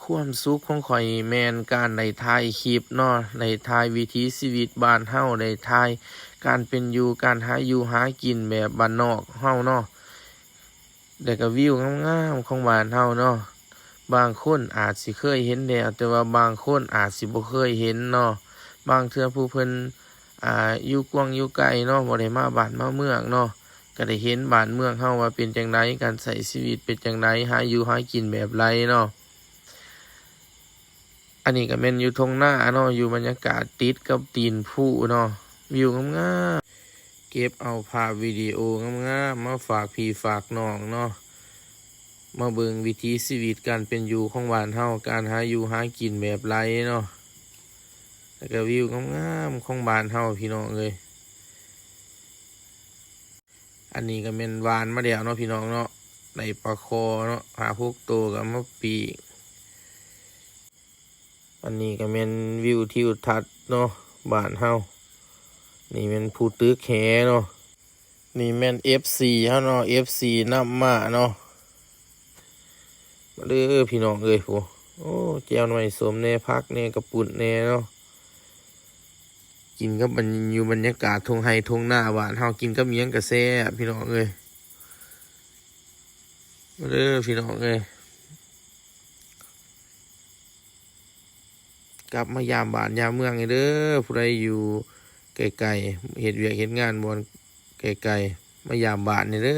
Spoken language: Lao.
ຄວາມສຸກຂອງຂ້ອຍແມ່ນການໄດ້ຖ່າຍຄລິບເນາະ, ໄດ້ຖ່າຍວິຖີຊີວິດບ້ານເຮົາ, ໄດ້ຖ່າຍການເປັນຢູ່, ການຫາຢູ່ຫາກິນແບບບ້ານນອກເຮົາເນາະ, ແລ້ວກໍວິວງາມໆຂອງບ້ານເຮົາເນາະ. ບາງຄົນອາດຊິເຄີຍເຫັນແລ້ວ, ແຕ່ວ່າບາງຄົນອາດຊິບໍ່ເຄີຍເຫັນເນາະ. ບາງເທື່ອຜູ້ເພິ່ນ ອ່າ ຢູ່ກວາງຢູ່ໄກເນາະ, ບໍ່ໄດ້ມາບ້ານມາເມືອງເນາະ, ກໍໄດ້ເຫັນບ້ານເມືອງເຮົາວ່າເປັນຈັ່ງໃດ, ການໃຊ້ຊີວິດເປັນຈັ່ງໃດ, ຫາຢູ່ຫາກິນແບບໃດເນາະ. ອັນນີ້ກໍແມ່ນຢູ່ທົ່ງນາເນາະ, ຢູ່ບັນຍາກາດຕິດກັບຕີນພູເນາະ, ວິວງາມໆ. ເກັບເອົາພາບວິດີໂອງາມໆມາຝາກພີ່ຝາກນ້ອງເນາະ, ມາເບິ່ງວິຖີຊີວິດການເປັນຢູ່ຂອງບ້ານເຮົາ, ການຫາຢູ່ຫາກິນແບບໃດເນາະ, ແລ້ວກໍວິວງາມໆຂອງບ້ານເຮົາ ພີ່ນ້ອງເອີຍ. ອັນນີ້ກໍແມ່ນຫວ່ານມາແລ້ວເນາະ ພີ່ນ້ອງເນາະ, ໄດ້ປາຄໍ່ເນາະ ຫ້າຫົກໂຕ ກໍເອົາມາປີ້ງ. ອັນນີ້ກໍແມ່ນວິວທິວທັດເນາະ ບ້ານເຮົາ. ນີ້ແມ່ນພູຕຶກແຫເນາະ, ນີ້ແມ່ນເອັຟຊີເຮົາເນາະ, ເອັຟຊີນຳມາເນາະ. ມາເດີພີ່ນ້ອງເອີຍ ໂອ້ ແຈ່ວໜ່ວຍສົ້ມແດ່ ຜັກແດ່ ກະປຸ້ນແດ່ເນາະ. ກິນກັບບັນ ຢູ່ບັນຍາກາດທົ່ງໄຮ່ທົ່ງນາບ້ານເຮົາ, ກິນກັບຫຍັງກະແຊບ ພີ່ນ້ອງເອີຍ. ມາເດີພີ່ນ້ອງເອີຍ, ກັບມາຢາມບ້ານຢາມເມືອງແດ່ເດີ. ຜູ້ໃດຢູ່ໄກໆ ເຮັດວຽກເຮັດງານບ່ອນໄກໆ ມາຢາມບ້ານແດ່ເດີ.